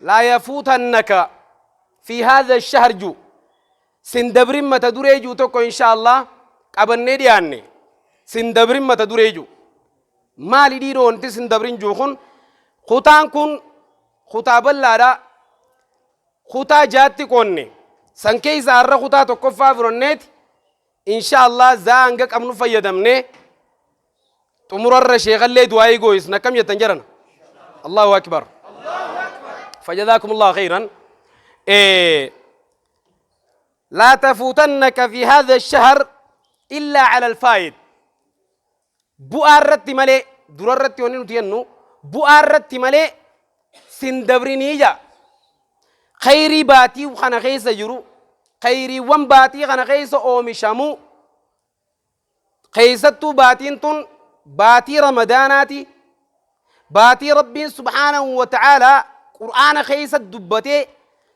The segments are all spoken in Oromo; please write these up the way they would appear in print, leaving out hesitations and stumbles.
Laa yafuutannaka fi haadha shahr ju sin dabrin mata duree ju tokko insha Allah qabannee dhiyaanne. Sin dabrin mata duree ju maali dhiiroo? Wanti sin dabrin ju kun, kutaan kun kutaa bal'aadha. Kutaa jaatti qoonne. San keessa har'a kutaa tokkoffaa fudhanneeti insha Allah zaa hanga qabnu fayyadamne xumurarra sheekallee du'aayii gooyisna. Akkam jettan jedhan? Allahu akbar. فجزاكم الله خيرا. لا تفوتنك في هذا الشهر إلا على الفائد، bu'aa irratti malee. Dura irratti wanni nuti jennu bu'aa irratti malee sin dabrinii jaa. Khayrii baatii kana keessa jiru, khayriiwwan baatii kana keessa oomishamu, keessattuu baatiin tun baatii Ramadaanaati, baatii Rabbiin subhaanahu wa ta'aalaa Qur'aana keessa dubbatee,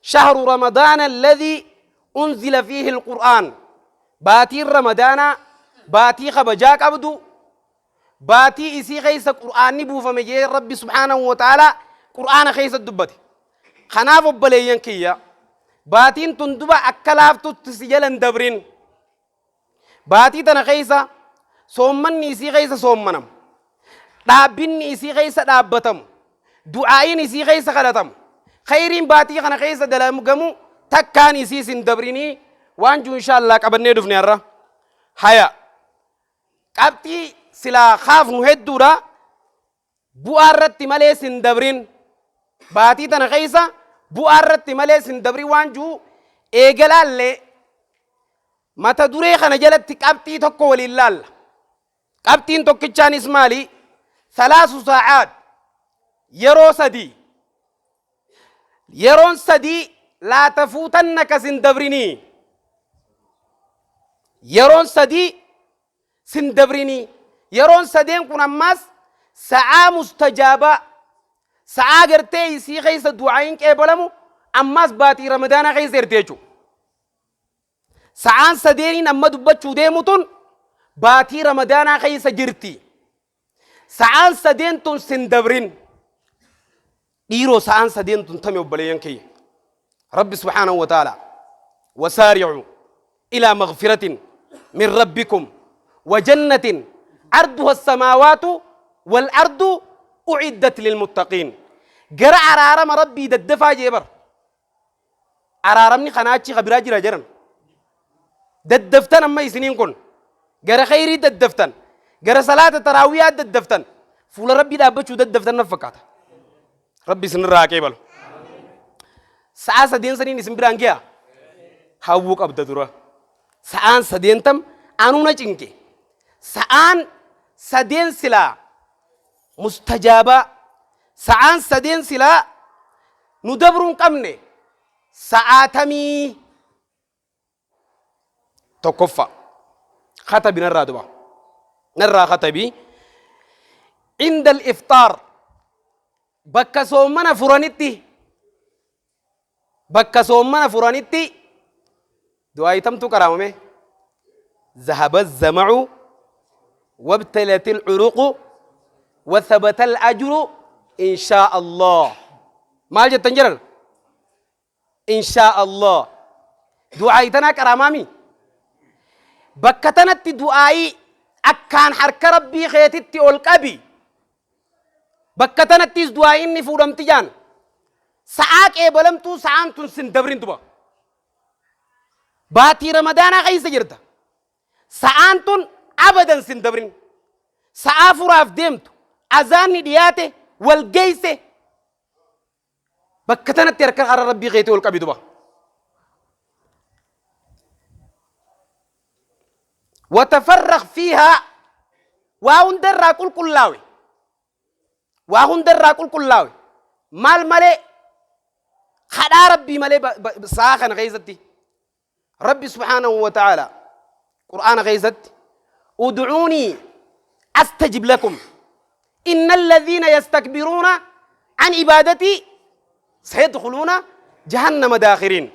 شهر رمضان الذي أنزل فيه القرآن. Baatiin Ramadaanaa baatii kabajaa qabdu, baatii isii keessa Qur'aanni buufame jee Rabbi subhaanahu wa ta'aalaa Qur'aana keessa dubbate. Kanaaf obboleeyyan kiyya, baatiin tun duba akka laaftutti si jalan dabrin. Baatii tana keessa soommanni isii keessa soommanamu, dhaabbinni isii keessa dhaabbatamu, du'aa'iin isii keessa kadhatamu, khayriin baatii kana keessa dalagamu takkaan isii sin dabrinii waan jiru insha Allah qabannee dhufne har'a. Haya, qabxii silaa kaafnu hedduudha. Bu'aa irratti malee sin dabrin, baatii tana keessa bu'aa irratti malee sin dabrin waan jiru eegalaallee mata duree kana jalatti qabxii tokko waliin laalla. Qabxiin tokkichaanis maali? ثلاث ساعات, yeroo sadii, yeroon sadii لا تفوتنك sin dabrinii, yeroon sadii sin dabrinii. Yeroon sadeen kun ammaas sa'aa mustajaabaa, sa'aa gartee isii keessa du'aayin qeebalamu, ammaas baatii Ramadaanaa keessa jirti jechuudha. Sa'aan sadeeniin amma dubbachuu deemu tun baatii Ramadaanaa keessa jirti. Sa'aan sadeen tun sin dabrin. Dhiiroo, sa'aan sadeen tun tame obboleeyyan kiyya? Rabbi subhaanahu wa ta'ala, وسارعوا إلى مغفرة من ربكم وجنة عرضها السماوات والأرض أعدت للمتقين. Gara araarama Rabbii daddafaa jee bar. Araaramni kanaa achi kabiraa jira jedhan. Daddaftan amma isiniin kun gara khayrii daddaftan, gara salaata taraawiyaa daddaftan, fuula Rabbii dhaabbachuu daddaftan na fakkaata. Rabbi isinirraa haa qeebalu. Sa'aa sadeen saniin isin biraan ga'a hawwuu qabda dura. Sa'aan sadeen tam anuu na cinqe. Sa'aan sadeen silaa mustajaabaa, sa'aan sadeen silaa nu dabruu hin qabne sa'aatamii? Tokkoffaa katabi narraa duba, narraa katabi. عند الإفطار, bakka soommana furanitti, bakka soommana furanitti du'aayitamtu qaraamame. ذهب الظمأ وابتلت العروق وثبت الأجر إن شاء الله. Maal jettan jedhan? إن شاء الله du'aayitanaa qaraamaami. Bakka tanatti du'aayii akkaan harka Rabbii keetitti ol qabi. Bakka tanattis du'aayiin ni fuudhamti jaan. Sa'aa qeebalamtuu sa'aan tun sin dabrin duba. Baatii Ramadaanaa keessa jirta. Sa'aan tun abadan sin dabrin. Sa'aa furaaf deemtu, azaanni dhiyaate wal geeyse, bakka tanatti harka hara Rabbii keetii ol qabi duba. وتفرغ فيها, waa hundarraa qulqullaawe, waa hundarraa qulqullaawe. Maal malee? Kadhaa Rabbii malee. Sa'a kana keessatti Rabbi subhaanahu wa ta'ala Qur'aana keessatti, ادعوني أستجب لكم إن الذين يستكبرون عن عبادتي سيدخلون جهنم داخرين.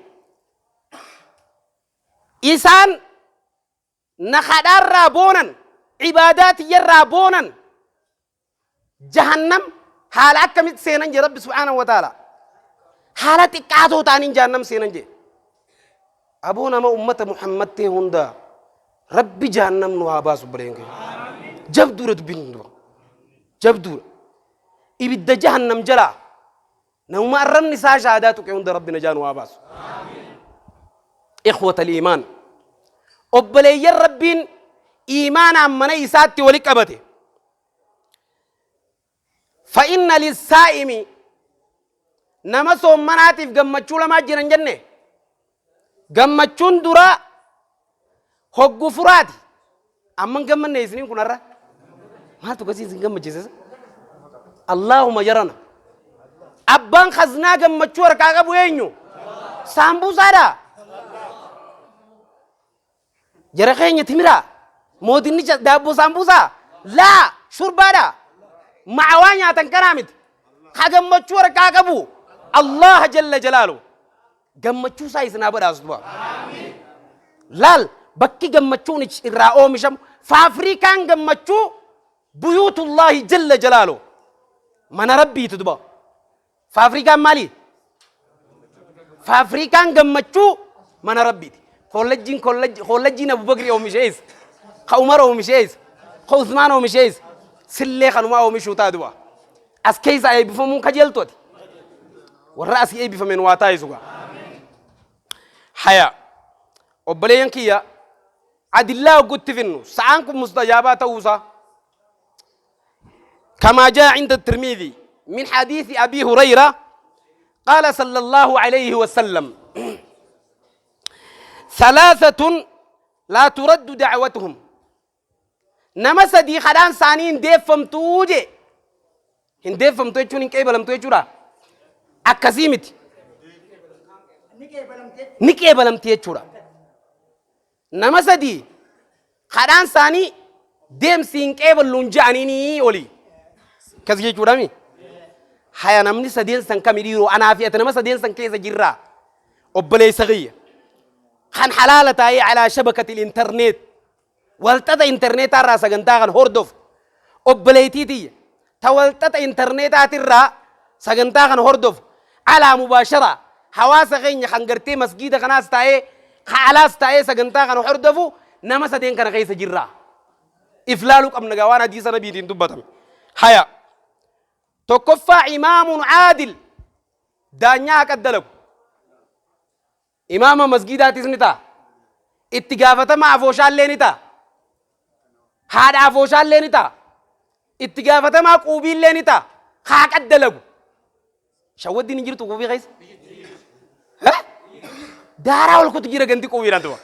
Isaan na kadhaarraa boonan, ibaadaa tiyyarraa boonan, jahannam haala akkamitti seenan jee Rabbi subhaanahu wa ta'ala. Haala xiqqaatoo ta'aniin jahannam seenan jee. Aboo nama ummata Muhammad ta'e hunda Rabbi jahannam nu haa baasu obboleeyyan keenya. Jabduudha dubbiin tun duba. Jabduudha. Ibidda jahannam jalaa namuma arrabni isaa shahaadaa tuqe hunda Rabbi najaa nu haa baasu. Ikhwatal iimaan. Obboleeyyan Rabbiin iimaanaan mana isaatti wali qabate. Fa'inna lissaa'imi nama soommanaatiif gammachuu lamaa jira hin jenne. Gammachuun duraa hoggu furaati. Amma hin gammanne isiniin kun har'a. Maaltu gasii isin gammachiise? Allaahuma jarana. Abbaan khaznaa gammachuu harkaa qabu eenyu? Saambuusaadha. Jara keenya timiraa? Moo dinnicha daabboo saambuusaa? Laa shurbaadha. Ma'awaa nyaatan kanaa miti. Ka gammachuu harkaa qabu Allaha jalla jalaalu. Gammachuu isaa isin haa badhaasu duba. Laal bakki gammachuun irraa oomishamu faafrikaan gammachuu buyuutullaahi jalla jalaalu. Mana rabbiiti duba. Faafrikaan maali? Faafrikaan gammachuu mana Rabbiiti. Kollejjiin kollejjiin Abubakri oomishe eessa? Ka Umar oomishe eessa? Ka Usmaan oomishe eessa? Sillee kanumaa oomishuu ta'a duba. As keessa eebbifamuun kajeeltu ati. Warra asii eebbifameen waa taa'isu gaa. Haya. Obboleeyyan kiyya adillaa hoggutti finnu sa'aan kun mustajaabaa ta'uusaa. كما جاء عند الترمذي من حديث أبي هريرة قال صلى الله عليه وسلم ثلاثة لا ترد دعوتهم نما سدي خدان سانين ديفمتو جي hin deeffamtu jechuun hin qeebalamtu jechuudha akkasii miti ni qeebalamti jechuudha Nama sadii kadhaan isaanii deemsi hin qeeballuun ja'aniinii olii. Akkas jechuudhaami. Haya namni sadeen san kami dhiiroo anaa fi ati nama sadeen san keessa jirraa. Obboleessa kiyya. Kan halaala taa'ee alaa shabakatil internet. Walxaxa interneetaa irraa sagantaa kan hordofu. Obboleettii tiyya. Ta walxaxa interneetaatirraa sagantaa kana hordofu alaa mubaasharaa hawaasa keenya kan gartee masgiida kanaas taa'ee ka alaas taa'ee sagantaa kana hordofu nama sadeen kana keessa jirra. If laaluu qabna gaa waan hadiisa nabiitiin dubbatame. Haya. Tokkoffaa imaamun caadil daanyaa haqa dalagu. Imaama masgiidaatis ni ta'a. Itti gaafatama afooshaallee ni ta'a. Haadha afooshaallee ni ta'a. Itti gaafatamaa quubiillee ni ta'a. Haa qaddalagu. Shawwaddiin hin jirtu quubii keessa. Eh? Daaraa ol kutu jira gandi quubiidhaan tuba.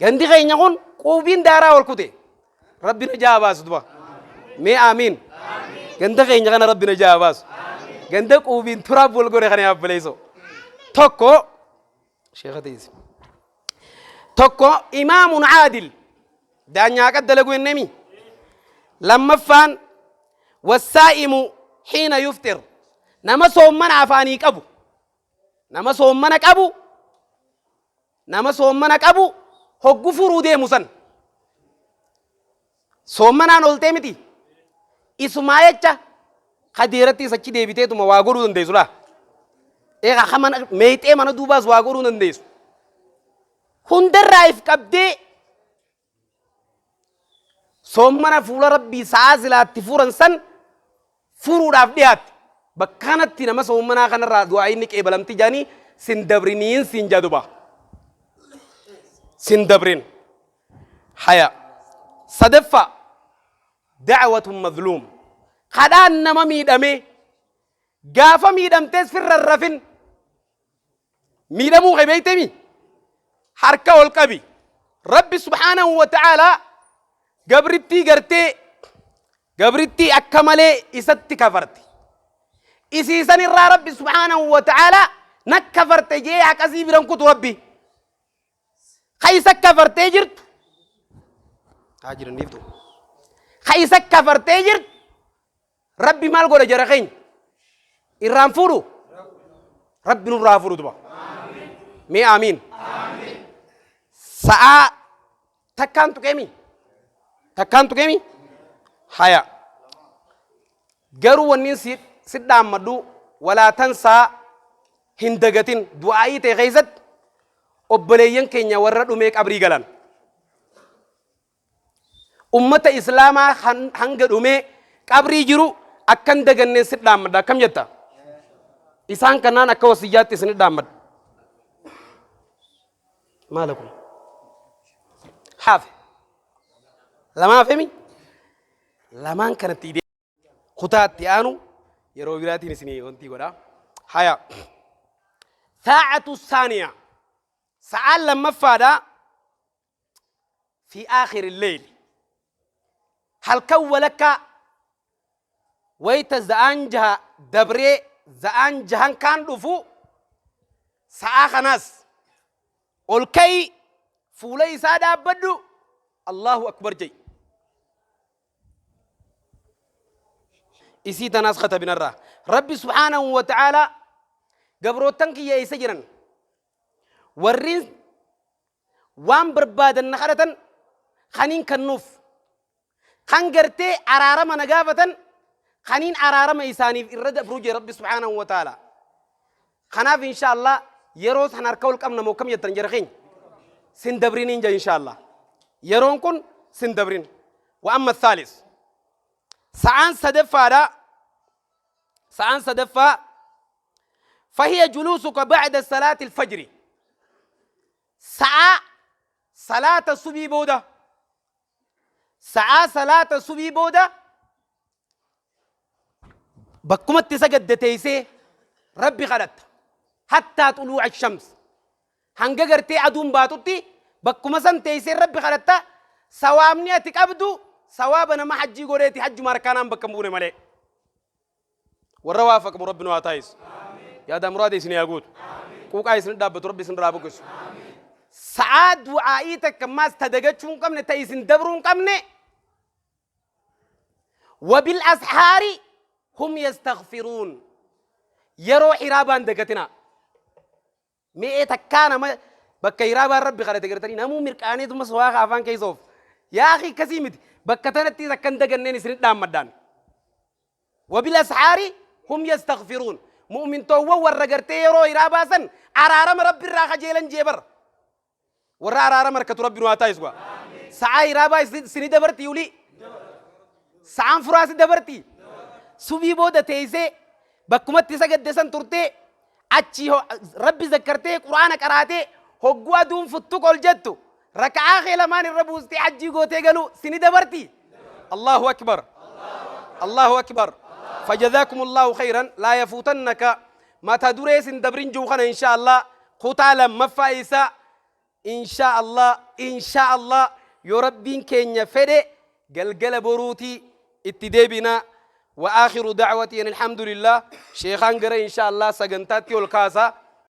Gandi keenya kun quubiin daaraa ol kute. Rabbi na jaa baasu duba. Mee aamiin. Ganda keenya kana Rabbi na jaa baasu. Ganda quubiin turaaf wal godhe kana yaabboleessoo. Tokko sheekha teessi. Tokko imaamun caadil daanyaa haqa dalagu ennemi. Lammaffaan wassaa'imu xiina yufxir nama soommana afaanii qabu nama soommana qabu Nama soommana qabu hoggu furuu deemu san. Soommanaan ooltee miti. Isumaa jecha kadeerattis achi deebiteetuma waa godhuu dandeessu laa. Eegaa ka mana meexee mana duubaas waa godhuu dandeessu. Hundarraa if qabdee Soommana fuula Rabbii sa'aa silaatti furan san furuudhaaf dhiyaatte. Bakka kanatti nama soommanaa kanarraa du'aa inni qeebalamti jedhanii sin dabriniin siin jaduba. Sin dabrin. Haya. Sadaffaa. Da'watun mazluum. Kadhaan nama miidhamee gaafa miidhamtees firra hin rafin. Miidhamuu kee beeytemi? Harka ol qabi. Rabbi subhaanahu wa ta'aalaa gabrittii gartee gabrittii akka malee isatti kafarte. Isiisan irraa Rabbi subhaanahu wa ta'aalaa na kafarte jee haqasii biran kutu Rabbi. Ka isa kafartee jirtu haa jiran dhiiftu. Ka isa kafartee jirtu Rabbi maal godha jara keenya? Irraan fuudhu? Rabbi nurraa haa fuudhu duba. Mee aamiin. Sa'aa takkaan tuqeemi? Takkaan tuqeemi? Haya. Garuu wanni si dhaammadhu Walaa tansaa hin dagatin du'aa'ii ta'e keessatti obboleeyyan keenya warra dhumee qabrii galan. Ummata Islaamaa hanga dhumee qabrii jiru akka hin daganneen sit dhaammadha. Akkam jetta? Isaan kanaan akka wasiyyaatti isin dhaammadha. Maalakum? Haafe. Lamaa hafemi? Lamaan kanatti idee. Kutaa itti aanu yeroo biraatiin isinii wantii godha. Haya. Saa'atu saaniya. Sa'aan lammaffaadha. Fi aakhiri leyli. Halkan walakkaa wayta za'aan jaha dabree za'aan jahan kaan dhufu sa'aa kanaas ol ka'i fuula isaa dhaabbadhu Allahu akbar ja'i. Isii tanaas katabinarraa. Rabbi subhaanahu wa ta'aalaa gabroottan kiyya eessa jiran? Warri waan barbaadan na kadhatan kaniin kannuuf. Kan gartee araarama na gaafatan kaniin araarama isaaniif irra dabru jee Rabbi subhaanahu wa ta'aalaa. Kanaaf insha Allah yeroo san harka ol qabna moo kam jettan jara keenya? Sin dabriniin jaa insha Allah. Yeroon kun sin dabrin. Wa amma thaalis. Sa'aan sadaffaadha. Sa'aan sadaffaa fahiya juluusuka ba'da salaati alfajri. Sa'aa salaata subii booda. Sa'aa salaata subii booda bakkumatti sagadde teessee Rabbi kadhatta. Hattaa xuluu'a shams. Hanga gartee aduun baatutti bakkuma san teessee Rabbi kadhatta. Sawaabni ati qabdu sawaaba nama hajjii godheeti hajjuma harkaanaan bakka hin buune malee. Warra waafaqamu Rabbi nu haa taasisu. Yaadaa muraada isin haa guutu. Quuqaa isin dhaabbatu Rabbi isin irraa buqisu. Sa'aa du'aa'ii takka maas ta dagachuu hin qabne ta isin dabruu hin qabne wabil ashaari hum yastaghfiruun yeroo hiraabaan dagatinaa. Me'ee takkaa nama bakka hiraabaan Rabbi kadhate gartanii namuu mirqaaneetuma suwaaqa afaan keessa of. Yaa akhi akkasii miti. Bakka tanattis akka hin daganneen isin dhaammadhaan. Wabil ashaari hum yastaghfiruun. Mu'mintoowwan warra gartee yeroo hiraabaa san araarama Rabbi irraa kajeelan jee bar. Warra araarama harkatu Rabbi nu haa taasisu. Sa'aa hiraabaa isini dabarti ulii. Sa'aan furaa si dabarti. Subii booda teessee bakkumatti sagadde san turtee achii Rabbi zakkartee Qur'aana qaraatee hogguu aduun futtuq ol jettu raka'aa kee lamaan irra buustee hajjii gootee galuu sini dabarti. Allahu akbar. Allahu akbar. Fajazaakum Allahu khayran laa yafuutannaka mata duree sin dabrin jiru kana insha Allah kutaa lammaffaa isaa insha Allah insha Allah yoo Rabbiin keenya fedhe galgala boruutii itti deebina. Wa aakhiru da'watii anil hamdulillah. Sheekhaan gara insha Allah sagantaatti ol kaasa.